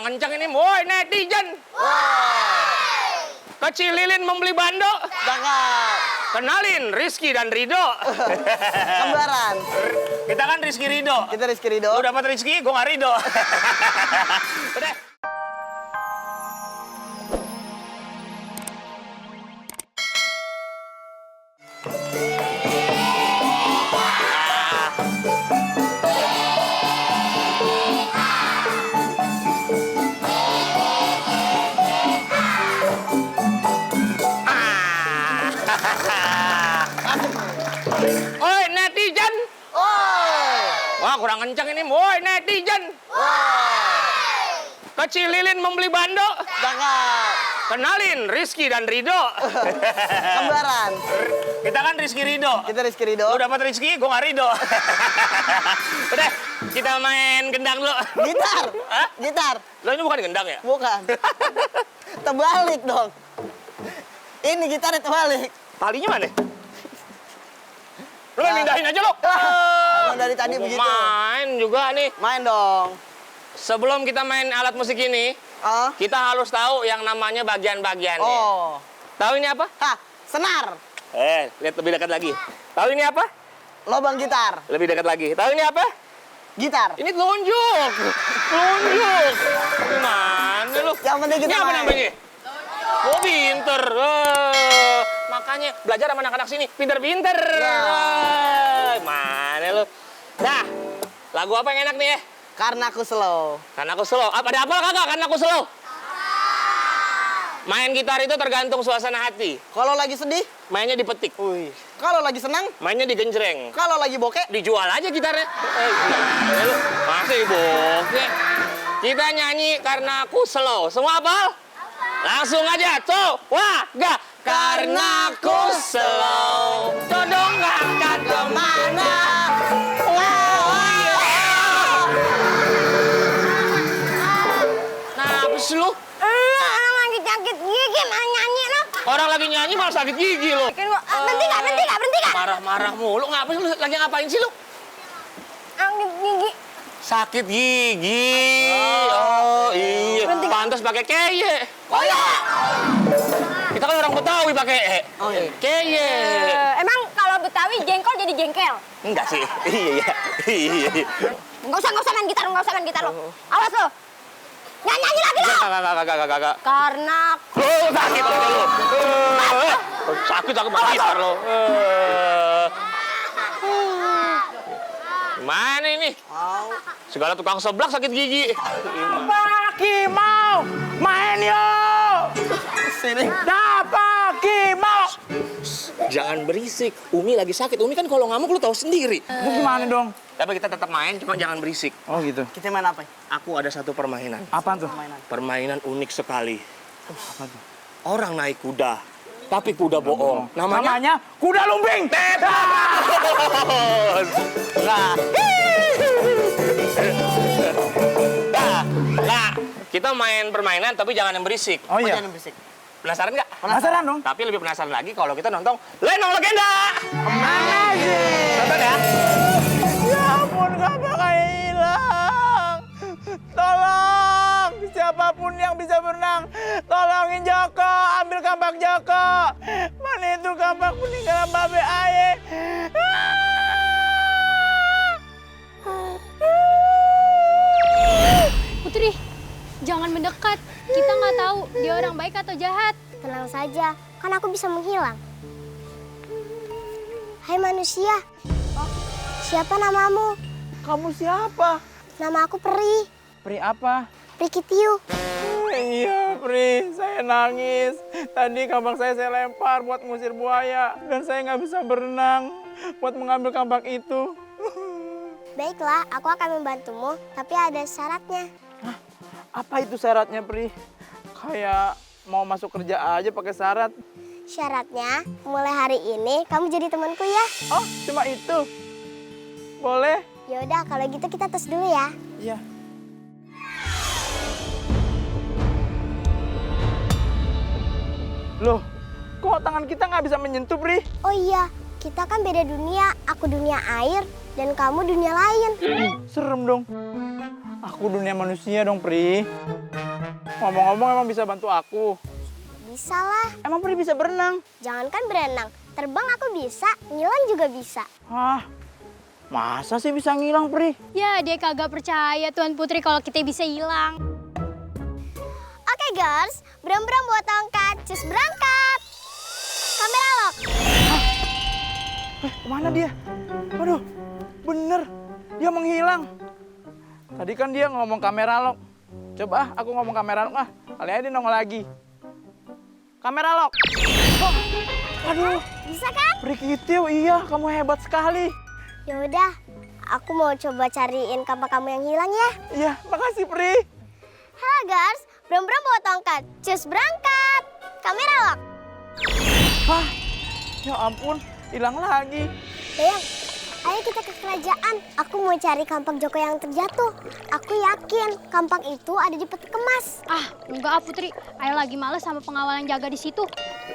kurang kencang ini, woi netizen. Kecil lilin membeli bando. Cakep. Kenalin Rizky dan Rido. Kembaran. Kita kan Rizky Rido. Kita Rizky Rido. Lu dapat Rizky, gue nggak Rido. Udah. Oi netizen. Wah kurang kencang ini, woi netizen. Kecil lilin membeli bando. Cakep. Kenalin Rizky dan Rido. Kembaran. Kita kan Rizky Rido. Kita Rizky Rido. Lu dapat Rizky, gue nggak Rido. Udah, kita main gendang dulu. Gitar. Hah? Gitar. Lo ini bukan gendang ya? Bukan. Terbalik dong. Ini gitarnya terbalik. Talinya mana? Lu pindahin aja lo. Emang dari tadi Gua begitu. main juga nih. Main dong. Sebelum kita main alat musik ini, Oh. kita harus tahu yang namanya bagian-bagiannya. Oh. Tahu ini apa? Hah, senar. Lihat lebih dekat lagi. Tahu ini apa? Lobang gitar. Lebih dekat lagi. Tahu ini apa? Gitar. Ini telunjuk. Telunjuk. Gimana lu? Yang penting kita Ini apa main. namanya? Oh, pinter. Makanya belajar sama anak-anak sini. Pinter-pinter. Mana lu? Nah, lagu apa yang enak nih ya? Karena aku slow. Karena aku slow. Ada apa kagak? Karena aku slow. Main gitar itu tergantung suasana hati. Kalau lagi sedih, Mainnya dipetik. wih. Kalau lagi senang, Mainnya digenjreng. kalau lagi bokeh, Dijual aja gitarnya. Gimana lu? Masih bokeh. Kita nyanyi karena aku slow. Semua hafal? Langsung aja. Tuh. Wah, gak. Karena aku slow. Todong angkat kemana? Nah, apa sih lu? Orang lagi sakit gigi malah nyanyi lo. Orang lagi nyanyi malah sakit gigi lo. Berhenti gak? Marah-marah mulu. Ngapain sih lu? Lagi ngapain sih lu? Angkat gigi. Sakit gigi. Oh, iya. Pantas pakai keye. oh ya. Kita kan orang Betawi pakai Oh, iya. keye. Emang kalau Betawi jengkol jadi jengkel? Enggak sih. Iya. Nggak usah main gitar lo. Awas lo. Nyanyi lagi lo. Kagak. Karena Oh, sakit lagi lu. Sakit pakai gitar lo. Mana ini? Segala tukang seblak sakit gigi. Paki mau main yuk. Sini. Dapat mau. Jangan berisik. Umi lagi sakit. Umi kan kalau ngamuk lu tahu sendiri. Itu gimana dong? Tapi kita tetap main, cuma jangan berisik. Oh gitu. Kita main apa? Aku ada satu permainan. Apaan tuh? Permainan unik sekali. Apa tuh? Orang naik kuda, tapi kuda bohong. Namanya kuda lumping. Nah, kita main permainan tapi jangan yang berisik. Oh iya. Jangan berisik. Penasaran nggak? Penasaran dong. Tapi lebih penasaran lagi kalau kita nonton Lenong Legenda. Aja. Nonton ya. Ya ampun, kapaknya hilang. Tolong, siapapun yang bisa berenang, tolongin Joko, ambil kampak Joko. Mana itu kampak peninggalan Babe Aye? Putri, jangan mendekat. Kita nggak tahu dia orang baik atau jahat. tenang saja, kan aku bisa menghilang. Hai manusia. Siapa namamu? Kamu siapa? Nama aku Peri. Pri apa? Peri Kitiu. Iya, Pri, saya nangis. Tadi kampak saya lempar buat ngusir buaya. Dan saya nggak bisa berenang buat mengambil kampak itu. Baiklah, aku akan membantumu, tapi ada syaratnya. Apa itu syaratnya, Pri? Kayak mau masuk kerja aja pakai syarat. Syaratnya, mulai hari ini kamu jadi temanku ya. Oh, cuma itu? Boleh? Yaudah, kalau gitu kita tes dulu ya. Iya. Loh, kok tangan kita nggak bisa menyentuh, Pri? Oh iya, Kita kan beda dunia. Aku dunia air dan kamu dunia lain. Serem dong. Aku dunia manusia dong, Pri. Ngomong-ngomong emang bisa bantu aku? Bisa lah. Emang Pri bisa berenang? Jangankan berenang, terbang aku bisa, ngilang juga bisa. Hah? Masa sih bisa ngilang, Pri? Ya, dia kagak percaya Tuan Putri kalau kita bisa hilang. Oke girls, Bram-Bram bawa tongkat, cus berangkat. Kamera lock. Kemana dia? Aduh, bener. Dia menghilang. Tadi kan dia ngomong kamera lock. Coba aku ngomong kamera lock kali aja dia nongol lagi. Kamera lock. Oh, aduh, Bisa kan? Prikitiu, iya kamu hebat sekali. Ya udah, aku mau coba cariin kampak kamu yang hilang ya. Iya, makasih Pri. Halo girls, Bram-Bram bawa tongkat, cus berangkat. Kamera lock. Hah? Ya ampun, hilang lagi. Bayang, ayo kita ke kerajaan. Aku mau cari kampak Joko yang terjatuh. Aku yakin kampak itu ada di peti kemas. Ah, enggak Putri. Ayo lagi males sama pengawal yang jaga di situ.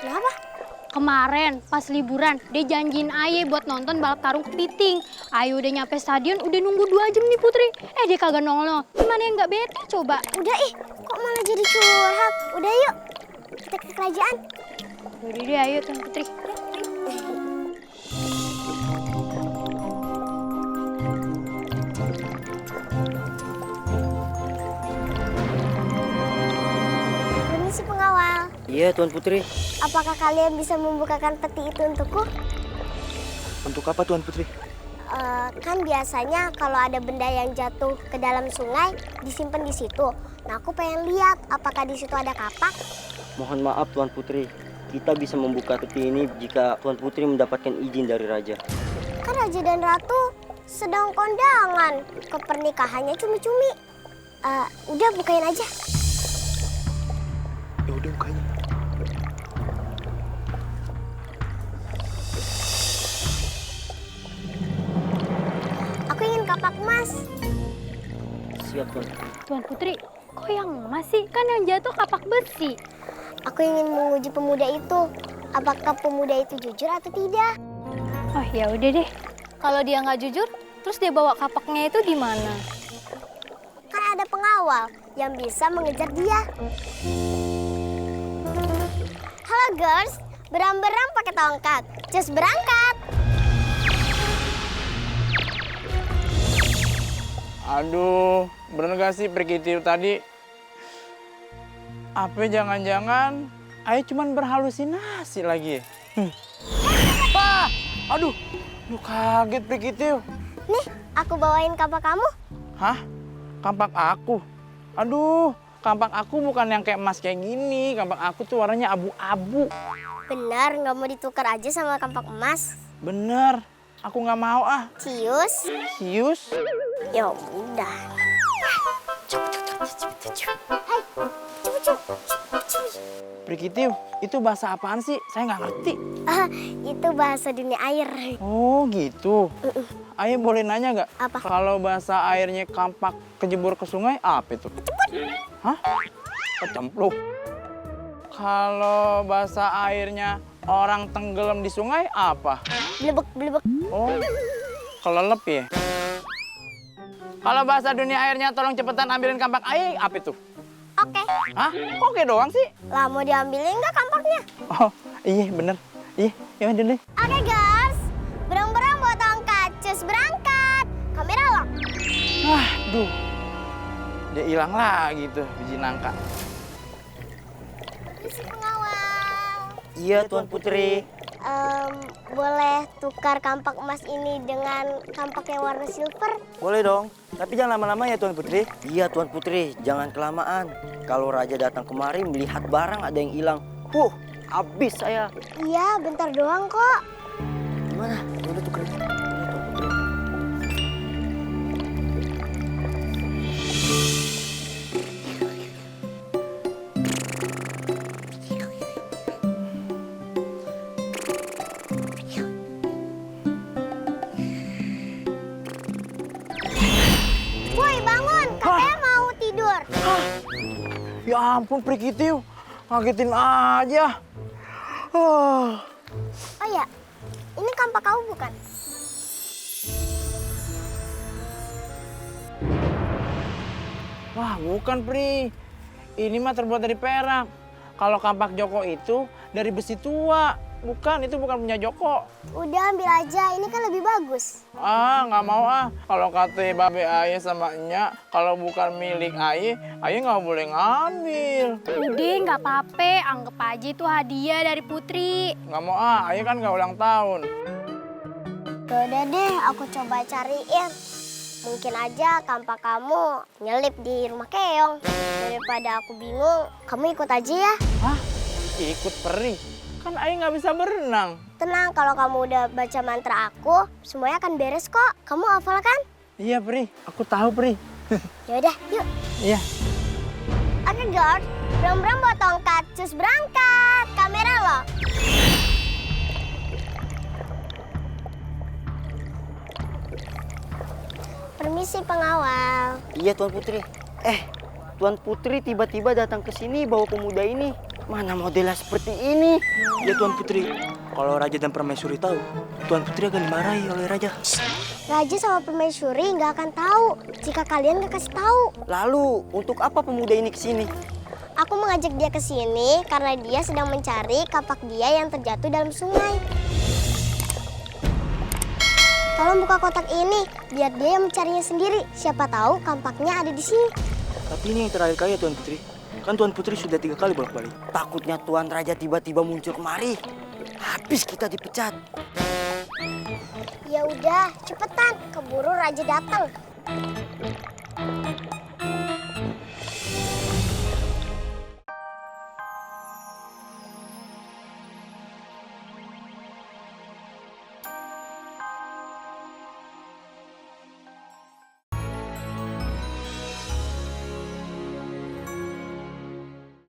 Kenapa? Kemarin pas liburan dia janjiin Aye buat nonton balap karung kepiting. Aye udah nyampe stadion, udah nunggu 2 jam nih Putri. Dia kagak nongol. Gimana yang nggak bete coba? Udah kok malah jadi curhat. Udah yuk, kita ke kerajaan. Udah deh, ayo Tuan Putri. Permisi pengawal. Iya, Tuan Putri. Apakah kalian bisa membukakan peti itu untukku? Untuk apa, Tuan Putri? Kan biasanya kalau ada benda yang jatuh ke dalam sungai disimpan di situ. Nah, aku pengen lihat apakah di situ ada kapak. Mohon maaf, Tuan Putri. Kita bisa membuka peti ini jika Tuan Putri mendapatkan izin dari Raja. Kan Raja dan Ratu sedang kondangan. Ke pernikahannya cumi-cumi. Udah bukain aja. Ya udah, bukain. Aku ingin kapak emas. Siap, Tuan Putri. Tuan Putri, kok yang emas sih? Kan yang jatuh kapak besi. Aku ingin menguji pemuda itu. Apakah pemuda itu jujur atau tidak? Oh ya udah deh. Kalau dia nggak jujur, terus dia bawa kapaknya itu di mana? Kan ada pengawal yang bisa mengejar dia. Halo girls, beram-beram pakai tongkat. Just berangkat. Aduh, bener gak sih Prikitiu tadi? Apa jangan-jangan Ayo cuman berhalusinasi lagi ya? Ah, aduh, lu kaget Prikitiu. Nih, aku bawain kapak kamu. Hah? Kampak aku? Aduh, kampak aku bukan yang kayak emas kayak gini. Kampak aku tuh warnanya abu-abu. Benar, nggak mau ditukar aja sama kampak emas. Bener, aku nggak mau ah. Cius. Cius? Ya udah. Prikitiu, itu bahasa apaan sih? Saya nggak ngerti. Itu bahasa dunia air. Oh gitu. Ayo boleh nanya nggak? Apa? Kalau bahasa airnya kampak kejebur ke sungai, apa itu? Hah? Kecemplung. Kalau bahasa airnya orang tenggelam di sungai, apa? Blebek, blebek. Oh, kelelep ya? Kalau bahasa dunia airnya tolong cepetan ambilin kampak air, apa itu? Oke. Hah? Oke doang sih? Lah mau diambilin nggak kampaknya? Oh, iya bener. Iya, ya udah deh. Oke guys, berang-berang bawa tongkat, cus berangkat. Kamera lock. Duh, dia hilang lagi tuh biji nangka. Isi pengawal. Iya, Tuan Putri. Boleh tukar kampak emas ini dengan kampak yang warna silver? Boleh dong. Tapi jangan lama-lama ya, Tuan Putri. Iya, Tuan Putri. Jangan kelamaan. Kalau Raja datang kemari melihat barang ada yang hilang. Habis saya. Iya, bentar doang kok. Gimana? Ya udah tukerin. Boleh, Tuan Putri. Woi bangun, katanya mau tidur. Ya ampun Prikitiu, ngagetin aja. Oh ya, Ini kampak kau bukan? Wah, bukan, Pri. Ini mah terbuat dari perak. Kalau kampak Joko itu dari besi tua. Bukan, itu bukan punya Joko. Udah ambil aja, ini kan lebih bagus. Ah, nggak mau ah. Kalau kata babe Aye sama Enya, kalau bukan milik Aye nggak boleh ngambil. Udah nggak apa-apa, anggap aja itu hadiah dari Putri. Nggak mau ah, Aye kan nggak ulang tahun. Udah deh, aku coba cariin. Mungkin aja kampak kamu nyelip di rumah Keong. Daripada aku bingung, kamu ikut aja ya. Hah? Ikut Peri? Kan Aye nggak bisa berenang. Tenang, kalau kamu udah baca mantra aku, semuanya akan beres kok. Kamu hafal kan? Iya, Pri. Aku tahu, Pri. Yaudah, yuk. Iya. Oke, guard. Bram-bram bawa tongkat. Cus berangkat. Kamera loh. Permisi pengawal. Iya Tuan Putri. Tuan Putri tiba-tiba datang ke sini bawa pemuda ini. Mana modelnya seperti ini? Ya Tuan Putri, kalau Raja dan Permaisuri tahu, Tuan Putri akan dimarahi oleh Raja. Raja sama permaisuri nggak akan tahu jika kalian nggak kasih tahu. Lalu, untuk apa pemuda ini ke sini? Aku mengajak dia ke sini karena dia sedang mencari kapak dia yang terjatuh dalam sungai. Tolong buka kotak ini, biar dia yang mencarinya sendiri. Siapa tahu kampaknya ada di sini. Tapi ini yang terakhir kali ya Tuan Putri. Kan Tuan Putri sudah 3 kali bolak-balik. Takutnya Tuan Raja tiba-tiba muncul kemari. Habis kita dipecat. Ya udah, cepetan, keburu Raja datang.